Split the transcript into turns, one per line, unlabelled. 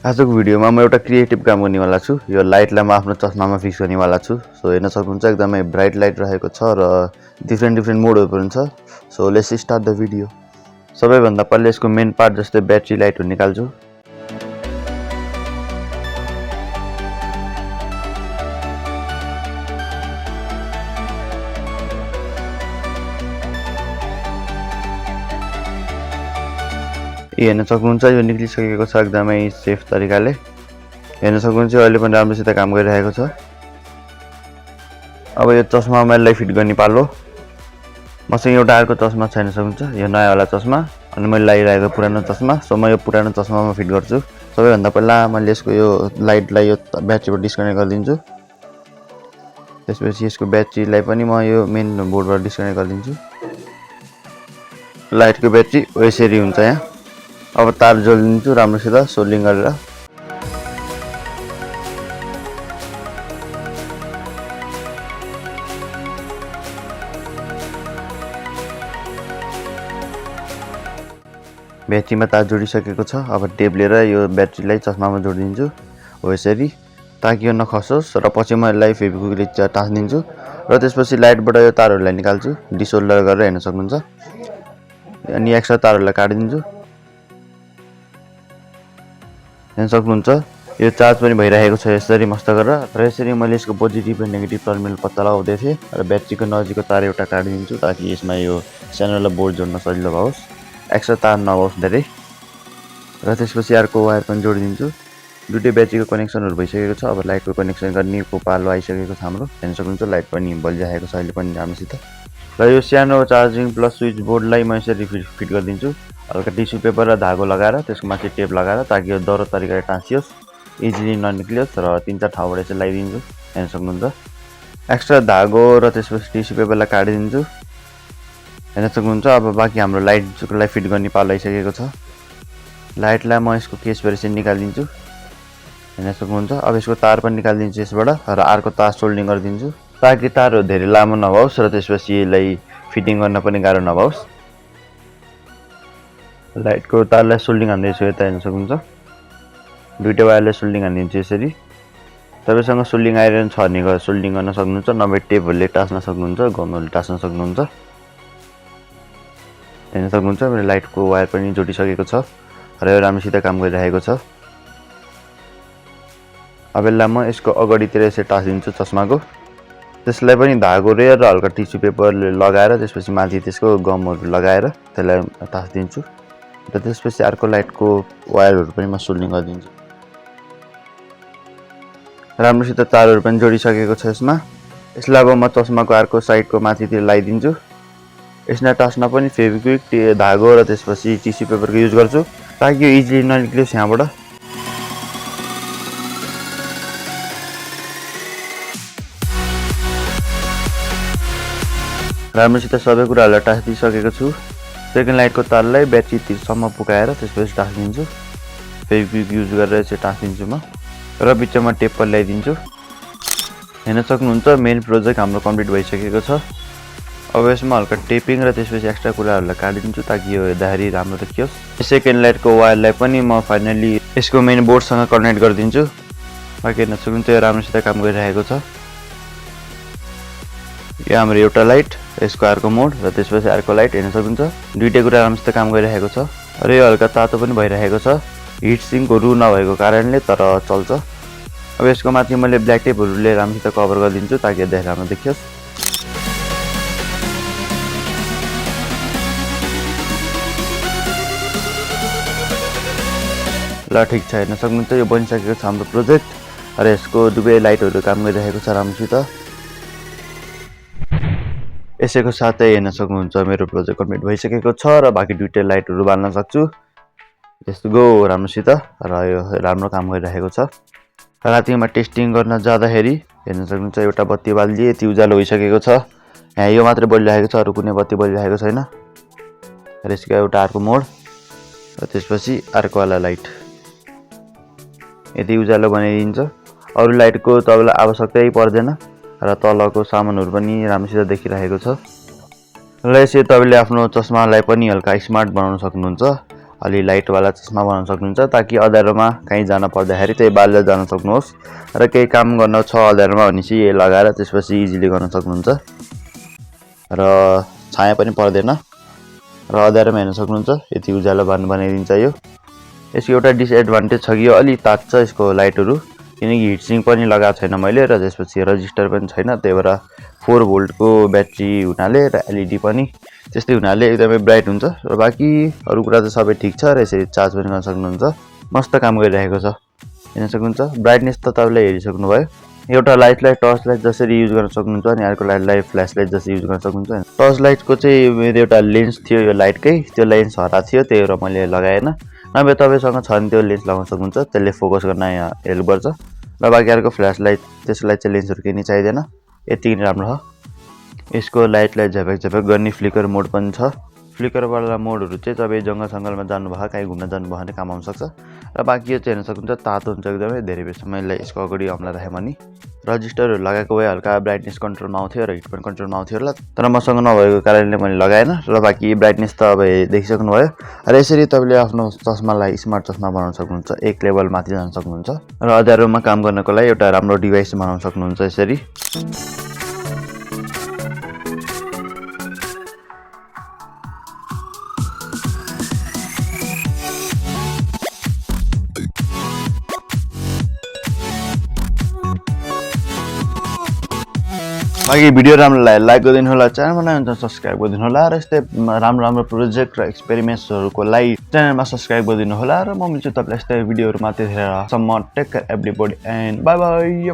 आजको भिडियोमा म एउटा क्रिएटिभ काम गर्नेवाला छु। यो लाइटलाई म आफ्नो चस्मामा फिक्स गर्नेवाला छु। सो हेर्न सक्नुहुन्छ एकदमै ब्राइट लाइट रहेको छ र डिफ्रेन्ट मोडहरु पनि छ। So let's start the video. सबैभन्दा पहिले यसको मेन पार्ट जस्तै ब्याट्री लाइटहरु निकाल्छु। हेर्न सक्नुहुन्छ यो निक्लिसकेको छ एकदमै सेफ तरिकाले। हेर्न सक्नुहुन्छ अहिले पनि राम्रोसित काम गरिरहेको छ। अब यो चस्मामा यसलाई फिट गर्ने पालो। मसँग एउटा अर्को चस्मा छैन सक्नुहुन्छ, यो नयाँ वाला चस्मा अनि मैले लगाइरहेको पुरानो चस्मा। सो म यो पुरानो चस्मामा फिट गर्छु। सबैभन्दा पहिला मैले यसको यो लाइटलाई यो ब्याट्रीबाट डिस्कनेक्ट गरिदिन्छु। त्यसपछि यसको ब्याट्रीलाई पनि म यो मेन बोर्डबाट डिस्कनेक्ट गरिदिन्छु। लाइटको ब्याट्री यसरी हुन्छ यहाँ। अब तार जोडिदिन्छु राम्रोसित सोल्डिङ गरेर। ब्याट्रीमा तार जोडिसकेको छ। अब टेप लिएर यो ब्याट्रीलाई चस्मामा जोडिदिन्छु हो यसरी, ताकि यो नखसोस्। र पछि म यसलाई फेभिक्विकले टाँसिदिन्छु र त्यसपछि लाइटबाट यो तारहरूलाई निकाल्छु डिसोल्डर गरेर। हेर्न सक्नुहुन्छ अनि एक्स्ट्रा तारहरूलाई काटिदिन्छु। हेर्न सक्नुहुन्छ यो चार्ज पनि भइरहेको छ यसरी मस्त गरेर। र यसरी मैले यसको पोजिटिभ र नेगेटिभ टर्मिनल पत्ता लगाउँदै थिएँ र ब्याट्रीको नजिकको तार एउटा काटिदिन्छु ताकि यसमा यो च्यानललाई बोर्ड जोड्न सजिलो होस्, एक्स्ट्रा तार नहोस् धेरै। र त्यसपछि अर्को वायर पनि जोडिदिन्छु। दुईटै ब्याट्रीको कनेक्सनहरु भइसकेको छ। अब लाइटको कनेक्सन गर्नेको पालो आइसकेको छ हाम्रो। हेर्न सक्नुहुन्छ लाइट पनि बलिरहेको छ अहिले पनि राम्रोसित। र यो सानो चार्जिङ प्लस स्विच बोर्डलाई म यसरी फिट गरिदिन्छु हल्का टिस्यु पेपर र धागो लगाएर, त्यसको माथि टेप लगाएर, ताकि यो दह्रो तरिकाले टाँसियोस्, इजिली ननिक्लियोस्। र 3-4 ठाउँबाट चाहिँ लगाइदिन्छु। हेर्न सक्नुहुन्छ एक्स्ट्रा धागो र त्यसपछि टिस्यु पेपरलाई काटिदिन्छु। हेर्न सक्नुहुन्छ अब बाँकी हाम्रो लाइटलाई फिट गर्ने पालो आइसकेको छ। लाइटलाई म यसको केसबाट चाहिँ निकालिदिन्छु। हेर्न सक्नुहुन्छ अब यसको तार पनि निकालिदिन्छु यसबाट र अर्को तार सोल्डिङ गरिदिन्छु ताकि तारहरु धेरै लामो नहोस् र त्यसपछि यसलाई फिटिङ गर्न पनि गाह्रो नहोस्। लाइटको तारलाई सोल्डिङ हान्दैछु यता। हेर्न सक्नुहुन्छ दुईटै वायरलाई सोल्डिङ हान्दिन्छु यसरी। तपाईसँग सोल्डिङ आइरन छ भने सोल्डिङ गर्न सक्नुहुन्छ, नभए टेपहरुले टाँस्न सक्नुहुन्छ, गमहरुले टाँस्न सक्नुहुन्छ। हेर्न सक्नुहुन्छ मेरो लाइटको वायर पनि जोडिसकेको छ र यो राम्रोसित काम गरिरहेको छ। अब यसलाई म यसको अगाडितिर यसरी टाँसिदिन्छु चस्माको। त्यसलाई पनि धागो रे र हल्का टिस्यु पेपरले लगाएर, त्यसपछि माथि त्यसको गमहरु लगाएर त्यसलाई टाँसिदिन्छु। र त्यसपछि अर्को लाइटको वायरहरु पनि म सोल्डिङ गरिदिन्छु। राम्रोसित तारहरु पनि जोडिसकेको छ यसमा। यसलाई अब म चस्माको अर्को साइडको माथितिर लगाइदिन्छु। यसलाई टाँस्न पनि फेभिक्विक, धागो र त्यसपछि टिस्यु पेपरको युज गर्छु ताकि यो इजिली ननिक्लियोस् यहाँबाट। राम्रोसित सबै कुराहरुलाई टाँसिदिसकेको छु। सेकेन्ड लाइटको तारलाई ब्याट्रीतिरसम्म पुकाएर त्यसपछि टाँसिदिन्छु। फेभिक्विक युज गरेर चाहिँ टाँसिदिन्छु म र बिचमा टेप पनि लगाइदिन्छु। हेर्न सक्नुहुन्छ मेन प्रोजेक्ट हाम्रो कम्प्लिट भइसकेको छ। अब यसमा हल्का टेपिङ र त्यसपछि एक्स्ट्रा कुराहरुलाई काटिदिन्छु ताकि यो हेर्दाखेरि राम्रो देखियोस्। सेकेन्ड लाइटको वायरलाई पनि म फाइनली यसको मेन बोर्डसँग कनेक्ट गरिदिन्छु। बाँकी हेर्न सक्नुहुन्छ यो राम्रोसित काम गरिरहेको छ। यो हाम्रो एउटा लाइट, यसको अर्को मोड र त्यसपछि अर्को लाइट। हेर्न सक्नुहुन्छ दुईटै कुरा राम्रोसित काम गरिरहेको छ र यो हल्का तातो पनि भइरहेको छ हिट सिङ्कको रु नभएको कारणले, तर चल्छ। अब यसको माथि मैले ब्ल्याक टेपहरुले राम्रोसित कभर गरिदिन्छु ताकि हेर्दा राम्रो देखियोस्। ल ठीक छ। हेर्न सक्नुहुन्छ यो बनिसकेको छ हाम्रो प्रोजेक्ट र यसको दुवै लाइटहरु काम गरिरहेको छ राम्रोसित। यसैको साथै हेर्न सक्नुहुन्छ मेरो प्रोजेक्ट कम्प्लिट भइसकेको छ र बाँकी दुईटै लाइटहरु बाल्न सक्छु। लेट्स गो राम्रोसित। र यो राम्रो काम गरिरहेको छ। रातिमा टेस्टिङ गर्न जाँदाखेरि हेर्न सक्नुहुन्छ एउटा बत्ती बाल्दिए यति उज्यालो भइसकेको छ। यहाँ यो मात्रै बलिरहेको छ, अरु कुनै बत्ती बलिरहेको छैन। र यसको एउटा अर्को मोड र त्यसपछि अर्को वाला लाइट यति उज्यालो बनाइदिन्छ। अरु लाइटको तपाईलाई आवश्यकतै पर्दैन र तलको सामानहरु पनि राम्रोसित देखिरहेको छ। र यसरी तपाईले आफ्नो चस्मालाई पनि हल्का स्मार्ट बनाउन सक्नुहुन्छ अलि लाइटवाला चस्मा बनाउन सक्नुहुन्छ ताकि अँध्यारोमा कहीँ जान पर्दाखेरि त्यही बालेर जान सक्नुहोस् र केही काम गर्न छ अँध्यारोमा भनेपछि यही लगाएर त्यसपछि इजिली गर्न सक्नुहुन्छ र छाया पनि पर्दैन र अँध्यारोमा हेर्न सक्नुहुन्छ यति उज्यालो बनाइदिन्छ यो। यसको एउटा डिसएडभान्टेज छ कि यो अलि तात्छ यसको लाइटहरू किनकि हिटसिङ पनि लगाएको छैन मैले र त्यसपछि रजिस्टर पनि छैन त्यही भएर 4 भोल्टको ब्याट्री हुनाले र एलइडी पनि त्यस्तै हुनाले एकदमै ब्राइट हुन्छ र बाँकी अरू कुरा त सबै ठिक छ र यसरी चार्ज पनि गर्न सक्नुहुन्छ। मस्त काम गरिरहेको छ हेर्न सक्नुहुन्छ। ब्राइटनेस त तपाईँले हेरिसक्नुभयो। एउटा लाइटलाई टर्च लाइट जसरी युज गर्न सक्नुहुन्छ अनि अर्को लाइटलाई फ्ल्यास लाइट जसरी युज गर्न सक्नुहुन्छ। टर्च लाइटको चाहिँ मेरो एउटा लेन्स थियो यो लाइटकै त्यो लेन्स हराएको थियो त्यही भएर मैले लगाएन नभए तपाईँसँग छ भने त्यो लेन्स लगाउन सक्नुहुन्छ त्यसले फोकस गर्न हेल्प गर्छ र बाँकी अर्को फ्ल्यास लाइट त्यसलाई चाहिँ लेन्सहरू केही चाहिँदैन यति नै राम्रो हो। यसको लाइटलाई झपक झपक गर्ने फ्लिकर मोड पनि छ। फ्लिकरवाला मोडहरू चाहिँ तपाईँ जङ्गल सङ्गलमा जानुभयो कहीँ घुम्न जानुभयो भने काम आउन सक्छ र बाँकी यो चाहिँ हेर्न सक्नुहुन्छ तातो हुन्छ एकदमै धेरै बेरसम्म मैले यसको अगाडि अम्ला राखेँ भने रजिस्टरहरू लगाएको भए हल्का ब्राइटनेस कन्ट्रोलमा आउँथ्यो र हिट पनि कन्ट्रोलमा आउँथ्यो होला तर मसँग नभएको कारणले मैले लगाएन र बाँकी ब्राइटनेस त अब देखिसक्नुभयो र यसरी तपाईँले आफ्नो चस्मालाई स्मार्ट चस्मा बनाउन सक्नुहुन्छ एक लेभल माथि जान सक्नुहुन्छ र अँध्यारोमा काम गर्नको लागि एउटा राम्रो डिभाइस बनाउन सक्नुहुन्छ यसरी। बाँकी भिडियो राम्रो लाग्यो लाइक गरिदिनु होला च्यानलमा नयाँ हुन्छ सब्सक्राइब गरिदिनु होला र यस्तै राम्रो राम्रो प्रोजेक्ट र एक्सपेरिमेन्ट्सहरूको लागि च्यानलमा सब्सक्राइब गरिदिनु होला र म मिल्छु तपाईँलाई यस्तै भिडियोहरूमा त्यतिखेरसम्म take care everybody and bye by.